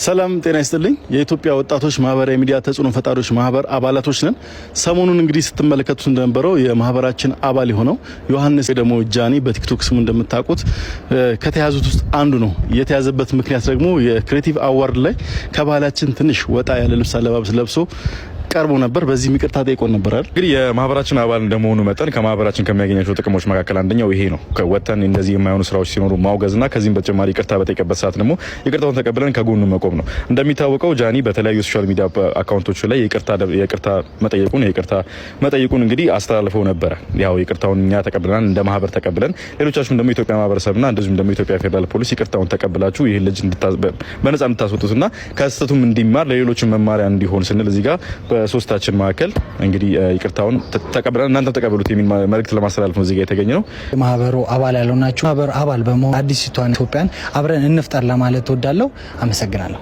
ሰላም ጤና ይስጥልኝ። የኢትዮጵያ ወጣቶች ማህበራዊ ሚዲያ ተጽዕኖ ፈጣሪዎች ማህበር አባላቶች ነን። ሰሞኑን እንግዲህ ስትመለከቱት እንደነበረው የማህበራችን አባል የሆነው ዮሐንስ ደግሞ ጃኒ በቲክቶክ ስሙ እንደምታውቁት ከተያዙት ውስጥ አንዱ ነው። የተያዘበት ምክንያት ደግሞ የ creative award ላይ ከባህላችን ትንሽ ወጣ ያለ ልብስ አለባበስ ለብሶ ቀርቦ ነበር። በዚህም ይቅርታ ጠይቆን ነበር አይደል? እንግዲህ የማህበራችን አባል እንደመሆኑ መጠን ከማህበራችን ከሚያገኛቸው ጥቅሞች መካከል አንደኛው ይሄ ነው። ወጥተን እንደዚህ የማይሆኑ ስራዎች ሲኖሩ ማውገዝና ከዚህም በተጨማሪ ይቅርታ በጠየቀበት ሰዓት ደግሞ ይቅርታውን ተቀብለን ከጎኑ መቆም ነው። እንደሚታወቀው ጃኒ በተለያዩ social media account ኦቹ ላይ ይቅርታ መጠየቁን እንግዲህ አስተላልፈው ነበረ። ያው ይቅርታውን እኛ ተቀብለናል፣ እንደ ማህበር ተቀብለን፣ ሌሎቻችሁም ደግሞ የኢትዮጵያ ማህበረሰብና እንደዚሁም ደግሞ የኢትዮጵያ ፌዴራል ፖሊስ ይቅርታውን ተቀብላችሁ ይህን ልጅ በነጻ እንድታስወጡትና ከስህተቱም እንዲማር ለሌሎችም መማሪያ እንዲሆን ስንል እዚህ ጋር በሶስታችን መካከል እንግዲህ ይቅርታውን ተቀብለን እናንተም ተቀበሉት የሚል መልእክት ለማስተላለፍ ነው እዚህ ጋር የተገኘ ነው። የማህበሩ አባል ያልሆናችሁ ማህበሩ አባል በመሆን አዲሲቷን ኢትዮጵያን አብረን እንፍጠር ለማለት እወዳለሁ። አመሰግናለሁ።